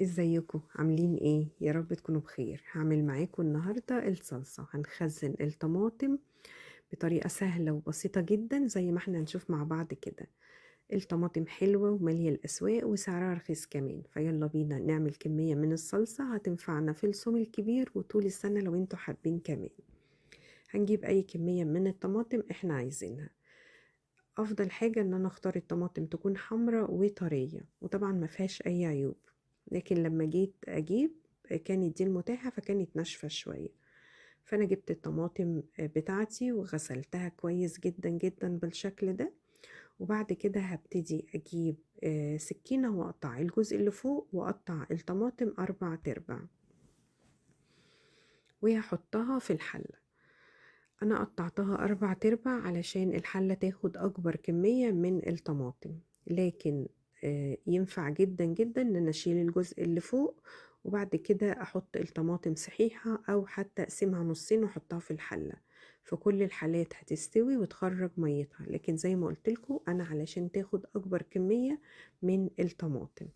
ازيكم عاملين ايه؟ يا رب تكونوا بخير. هعمل معاكم النهارده الصلصه. هنخزن الطماطم بطريقة سهلة وبسيطة جدا زي ما احنا هنشوف مع بعض كده. الطماطم حلوة وماليه الاسواق وسعرها رخيص كمان، فيلا بينا نعمل كمية من الصلصه هتنفعنا في الصوم الكبير وطول السنة لو انتوا حابين. كمان هنجيب اي كمية من الطماطم احنا عايزينها. افضل حاجة ان انا اختار الطماطم تكون حمراء وطريه وطبعا ما فيهاش اي عيوب، لكن لما جيت اجيب كانت دي المتاحة فكانت ناشفة شوية، فانا جبت الطماطم بتاعتي وغسلتها كويس جدا جدا بالشكل ده. وبعد كده هبتدي اجيب سكينة واقطع الجزء اللي فوق واقطع الطماطم 4/4 وهحطها في الحلة. انا قطعتها 4/4 علشان الحلة تاخد اكبر كمية من الطماطم، لكن ينفع جدا جدا ان انا اشيل الجزء اللي فوق وبعد كده احط الطماطم صحيحة، او حتى اقسمها نصين واحطها في الحلة. في كل الحالات هتستوي وتخرج ميتها، لكن زي ما قلت لكم انا علشان تاخد اكبر كمية من الطماطم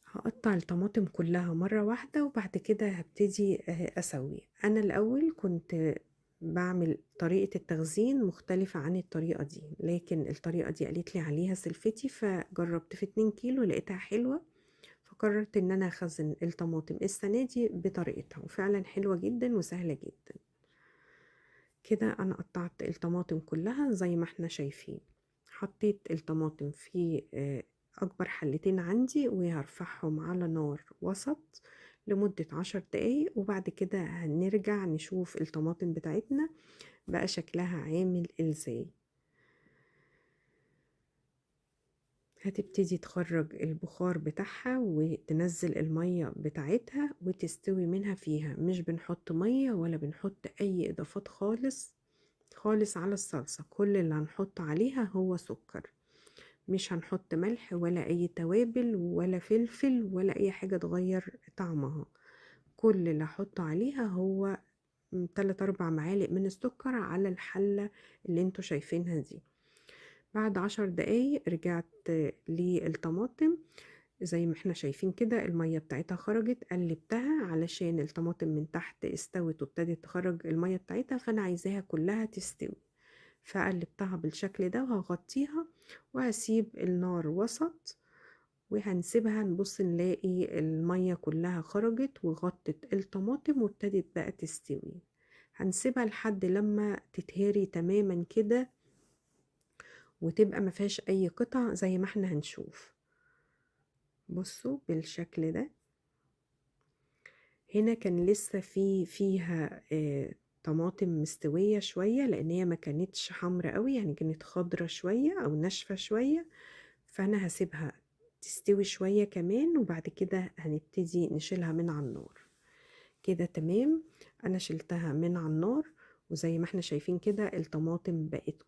هقطع الطماطم كلها مرة واحدة وبعد كده هبتدي اسوي. انا الاول كنت بعمل طريقة التخزين مختلفة عن الطريقة دي، لكن الطريقة دي قالت لي عليها سلفتي، فجربت في 2 كيلو لقيتها حلوة، فقررت ان انا اخزن الطماطم السنة دي بطريقتها، وفعلا حلوة جدا وسهلة جدا. كده انا قطعت الطماطم كلها زي ما احنا شايفين. حطيت الطماطم في اكبر حلتين عندي وهرفعهم على نار وسط لمدة 10 دقايق، وبعد كده هنرجع نشوف الطماطم بتاعتنا بقى شكلها عامل ازاي. هتبتدي تخرج البخار بتاعها وتنزل المية بتاعتها وتستوي منها فيها. مش بنحط مية ولا بنحط اي اضافات خالص خالص على الصلصة، كل اللي هنحط عليها هو سكر، مش هنحط ملح ولا اي توابل ولا فلفل ولا اي حاجة تغير طعمها. كل اللي هحطه عليها هو 3-4 معالق من السكر على الحلة اللي انتوا شايفينها دي. بعد 10 دقايق رجعت للطماطم زي ما احنا شايفين كده المية بتاعتها خرجت، قلبتها علشان الطماطم من تحت استوت وابتدت تخرج المية بتاعتها، فانا عايزاها كلها تستوي، فقلبتها بالشكل ده وهغطيها وهسيب النار وسط وهنسيبها. نبص نلاقي المية كلها خرجت وغطت الطماطم وابتدت بقى تستوي. هنسيبها لحد لما تتهري تماما كده وتبقى ما فيهاش اي قطع زي ما احنا هنشوف. بصوا بالشكل ده. هنا كان لسه فيها طماطم مستوية شوية لان هي ما كانتش حمرا قوي، يعني كانت خضرة شوية او ناشفة شوية، فانا هسيبها تستوي شوية كمان وبعد كده هنبتدي نشيلها من على النار. كده تمام، انا شلتها من على النار وزي ما احنا شايفين كده الطماطم بقت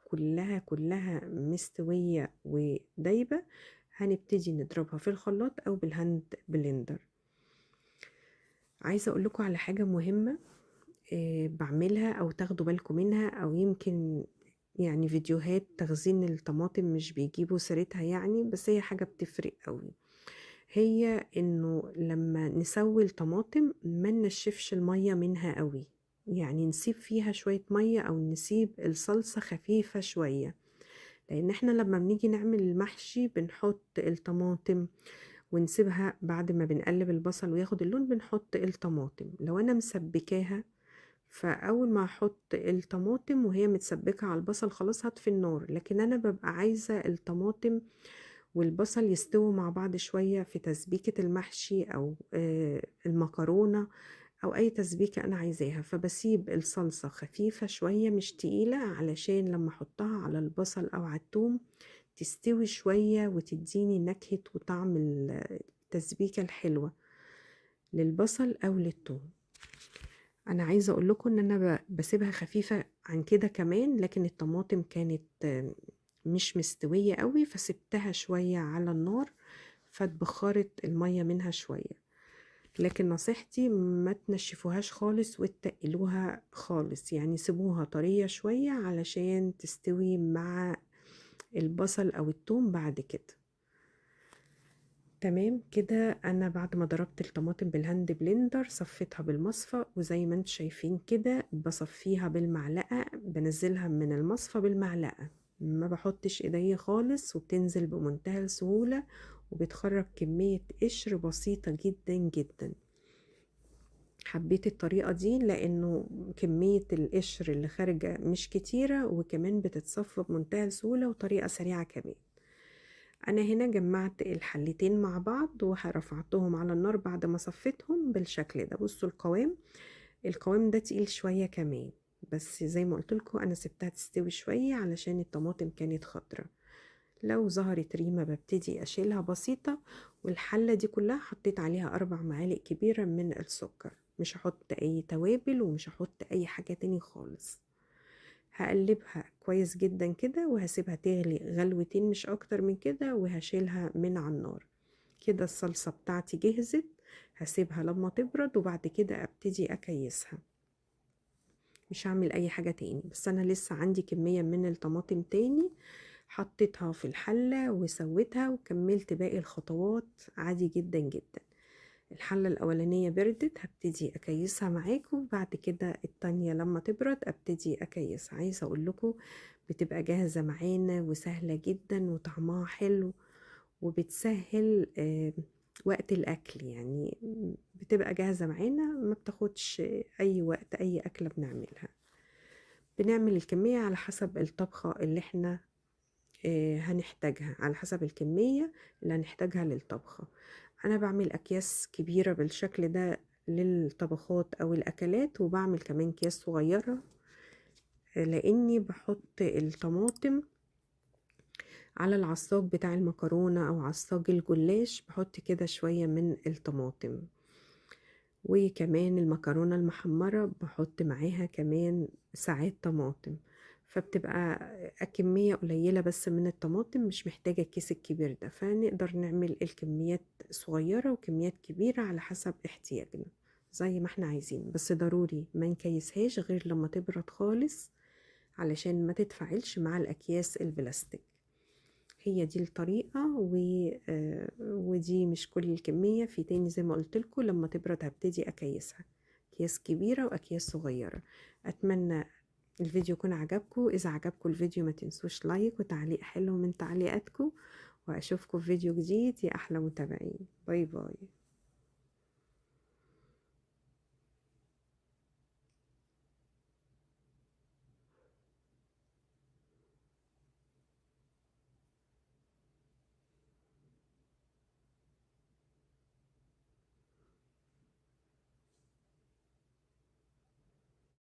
كلها مستوية ودايبة. هنبتدي نضربها في الخلاط او بال hand blender. عايزة اقول لكم على حاجة مهمة بعملها او تاخدوا بالكم منها، او يمكن يعني فيديوهات تخزين الطماطم مش بيجيبوا سيرتها يعني، بس هي حاجة بتفرق قوي. هي انه لما نسوي الطماطم ما ننشفش المية منها قوي، يعني نسيب فيها شوية مية او نسيب الصلصة خفيفة شوية، لان احنا لما بنيجي نعمل المحشي بنحط الطماطم ونسيبها بعد ما بنقلب البصل وياخد اللون بنحط الطماطم. لو انا مسبكاها فاول ما احط الطماطم وهي متسبكه على البصل خلاص هطفي النار، لكن انا ببقى عايزه الطماطم والبصل يستووا مع بعض شوية في تسبيكه المحشي او المكرونه او اي تسبيكه انا عايزاها، فبسيب الصلصه خفيفة شوية مش تقيلة علشان لما احطها على البصل او على الثوم تستوي شوية وتديني نكهة وطعم التسبيكه الحلوة للبصل او للثوم. انا عايزه اقول لكم ان انا بسيبها خفيفة عن كده كمان، لكن الطماطم كانت مش مستوية قوي فسبتها شوية على النار فاتبخرت المية منها شوية. لكن نصيحتي ما تنشفوهاش خالص وتقلوها خالص، يعني سيبوها طرية شوية علشان تستوي مع البصل او الثوم بعد كده. تمام كده. انا بعد ما ضربت الطماطم بال hand blender صفيتها بالمصفى، وزي ما انتم شايفين كده بصفيها بالمعلقة، بنزلها من المصفى بالمعلقة، ما بحطش ايديا خالص، وبتنزل بمنتهى السهولة، وبتخرج كمية قشر بسيطة جدا جدا. حبيت الطريقة دي لأنه كمية القشر اللي خارجة مش كتيرة، وكمان بتتصفى بمنتهى السهولة، وطريقة سريعة كمان. أنا هنا جمعت الحلتين مع بعض ورفعتهم على النار بعد ما صفيتهم بالشكل ده. بصوا القوام، القوام ده تقيل شوية كمان، بس زي ما قلت لكم أنا سبتها تستوي شوية علشان الطماطم كانت خضرة. لو ظهرت ريمة ببتدي أشيلها بسيطة. والحلة دي كلها حطيت عليها 4 معالق كبيرة من السكر، مش هحط أي توابل ومش هحط أي حاجة تاني خالص. هقلبها كويس جدا كده وهسيبها تغلي غلوتين مش أكتر من كده، وهشيلها من على النار. كده الصلصة بتاعتي جهزت، هسيبها لما تبرد وبعد كده أبتدي أكيسها، مش هعمل أي حاجة تاني. بس أنا لسه عندي كمية من الطماطم تاني حطيتها في الحلة وسويتها وكملت باقي الخطوات عادي جدا جدا. الحلة الأولانية بردت، هبتدي أكيسها معاكم، وبعد كده التانية لما تبرد أبتدي أكيسها. عايزة أقول لكم بتبقى جاهزة معانا وسهلة جدا وطعمها حلو، وبتسهل وقت الأكل، يعني بتبقى جاهزة معانا، ما بتاخدش أي وقت. أي أكلة بنعملها بنعمل الكمية على حسب الطبخة اللي احنا هنحتاجها، على حسب الكمية اللي هنحتاجها للطبخة. أنا بعمل أكياس كبيرة بالشكل ده للطبخات أو الأكلات، وبعمل كمان أكياس صغيرة لأني بحط الطماطم على العصاج بتاع المكرونة أو عصاج الجلاش، بحط كده شوية من الطماطم. وكمان المكرونة المحمرة بحط معاها كمان ساعات طماطم، فبتبقى كمية قليلة بس من الطماطم، مش محتاجة الكيس الكبير ده، فنقدر نعمل الكميات صغيرة وكميات كبيرة على حسب احتياجنا زي ما احنا عايزين. بس ضروري ما نكيسهاش غير لما تبرد خالص علشان ما تتفاعلش مع الأكياس البلاستيك. هي دي الطريقة، ودي مش كل الكمية، في تاني زي ما قلت لكم لما تبرد هبتدي أكيسها، أكياس كبيرة وأكياس صغيرة. أتمنى الفيديو يكون عجبكم. إذا عجبكم الفيديو ما تنسوش like وتعليق حلو من تعليقاتكم، وأشوفكم في فيديو جديد يا أحلى متابعين. bye bye.